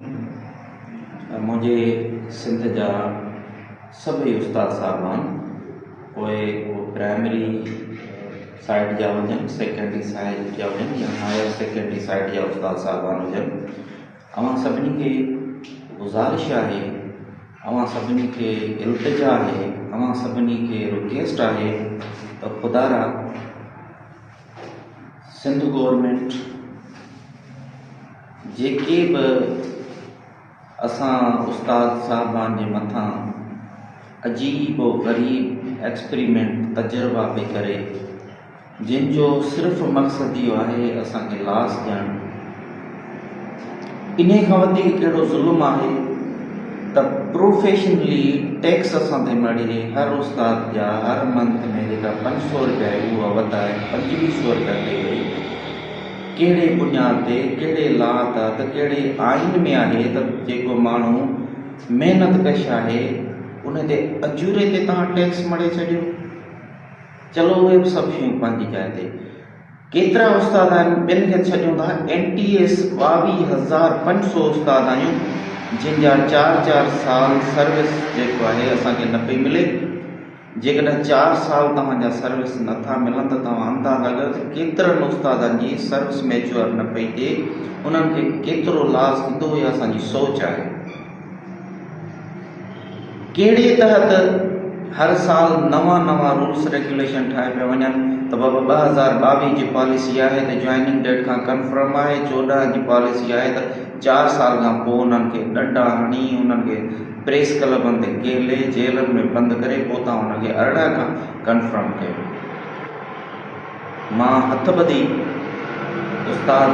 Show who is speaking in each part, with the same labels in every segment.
Speaker 1: منهنجي سنڌ جا سڀئي استاد صاحبان پوء اهو پرائمري سائيڊ جا هجن سيڪنڊري سائيڊ جا هجن يا هائر سيڪنڊري سائيڊ جا استاد صاحبان هجن اوهان سڀني کي گذارش آهي اوهان سڀني کي التجا آهي اوهان سڀني کي رڪويسٽ آهي ته خدارا سنڌ گورنمينٽ جيڪي به اسان استاد صاحبان جي مٿان عجيب و غريب ايڪسپريمينٽ تجربا پئي ڪري جن جو صرف مقصد اهو آهي اسان کي لاس ڏيڻ انهي کان وڌيڪ ڪهڙو ظلم آهي ته پروفيشنلي ٽيڪس اسان تي مڙهي هر استاد جا هر منٿ ۾ جيڪا 500 رپيا آهي اها وڌائي 2500 رپيا ڪئي وئي ڪهڙي بنياد تي ڪهڙي لا تحت ڪهڙي آئين ۾ آهي ته جيڪو ماڻهو محنت ڪش آهي ان تي اجوري تي توهان ٽيڪس مڙهي ڇڏيو چلو اهي به سڀ شيون پنهنجي جاء تي ڪيترا استاد آهن ٻين کي ڇڏيون ٿا اين ٽي ايس 22500 استاد آهيون جن جا چار چار سال سروس جيڪو آهي اسان کي نه پئي ملي جيڪڏهن چار سال توهان جا سروس نه ٿا ملن ته توهان اندازا ڪيو ته ڪيترن استادن جي سروس ميچوئر نه پئي ٿئي انهن کي ڪيترو لاس ٿيندو اها اسان جي سوچ آهي. ڪهڙي تحت هر سال نوان نوان رولس ريگيوليشن ٺاهيا پيا وڃن ته بابا 2022 جي پاليسي آهي ته جوائننگ ڊيٽ کان ڪنفرم آهي 14 جي پاليسي آهي ته چار سال کان پوء انهن کي ڏنڊا هڻي انهن کي پريس ڪلبن تي ڪهلي جيلن ۾ بند ڪري پوء تان انهن کي 18 کان ڪنفرم ڪيو. مان هٿ ٻڌي استاد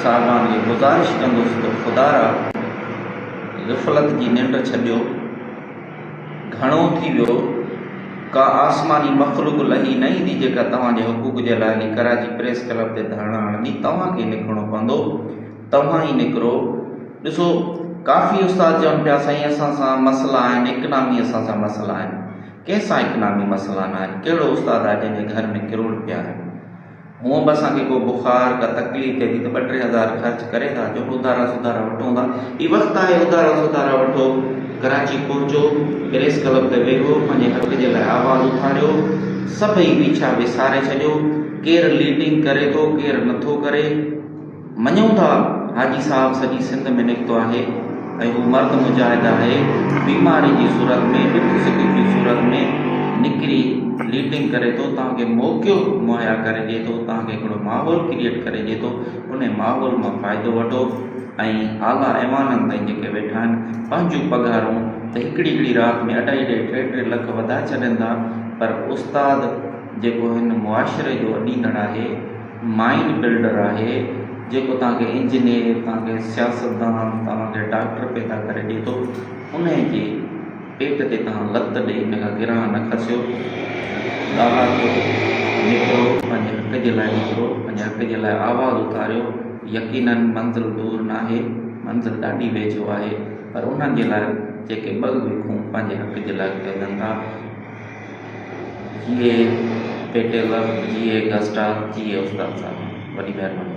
Speaker 1: صاحبان کي گذارش ڪندس ته خدارا غفلت جي ننڊ ڇڏيو، گهڻو ٿي ويو، ڪا آسماني مخلوق لهي نه ايندي جيڪا توهان جي حقوق جي لاء هلي ڪراچي پريس ڪلب تي ڌرڻا هڻندي، توهان کي نڪرڻو پوندو، توهان ئي نڪرو. ڏسو ڪافي استاد چون پيا سائين اسان سان مسئلا آهن، اڪنامي اسان سان مسئلا آهن. ڪنهن سان اڪنامي مسئلا نه آهن، ڪهڙو استاد آهي جنهن جي گهر ۾ ڪروڙ رپيا آهن. هونء به اسان کي ڪو بخار، ڪا تڪليف ٿئي ٿي ته ٻه ٽي هزار خرچ ڪري ٿا اچون، اڌارا سڌارا وٺون ٿا. هي وقت آهي اڌارا سڌارا وٺو، ڪراچي پهچو، پريس ڪلب تي ويهو، پنهنجي حق جي لاء آواز اٿاريو، سڀئي ويڇا وساري ڇڏيو، ڪير ليڊنگ ڪري ٿو، ڪير نٿو ڪري. مڃون ٿا حاجي صاحب سڄي سنڌ ۾ نڪتو آهي ۽ هو مرد مجاهد آهي بيماري جي صورت ۾ ڏک سک جي صورت ۾ نڪري ليڊنگ ڪري ٿو توهان کي موقعو مهيا ڪري ڏي ٿو توهان کي هڪڙو ماحول ڪريئيٽ ڪري ڏي ٿو انهي ماحول مان فائدو وٺو ۽ اعليٰ ايوانن تائين جيڪي ويٺا آهن پنهنجون پگهارون ته هڪڙي هڪڙي رات ۾ اڍائي اڍائي ٽي ٽي لک وڌائي ڇڏين ٿا پر استاد جيڪو هن معاشري جو اڏيندڙ آهي مائينڊ بلڊر آهي جيڪو توهان کي انجنيئر، توهان کي سياستدان، توهان کي ڊاڪٽر پيدا ڪري ڏئي ٿو، انهي جي پيٽ تي توهان لت ڏئي ان کان گرانهه نه کسيو، ڳالها ٿيو، نڪرو، پنهنجي حق جي لاء نڪرو، پنهنجي حق جي لاء آواز اٿاريو، يقينن منزل دور ناهي، منزل ڏاڍي ويجهو آهي، پر انهن جي لاء جيڪي ٻه وکون پنهنجي حق جي لاء ڪڍن ٿا. جيئي پيٽيلر، جيئي گسٽا، جيئي استاد صاحب. وڏي مهرباني.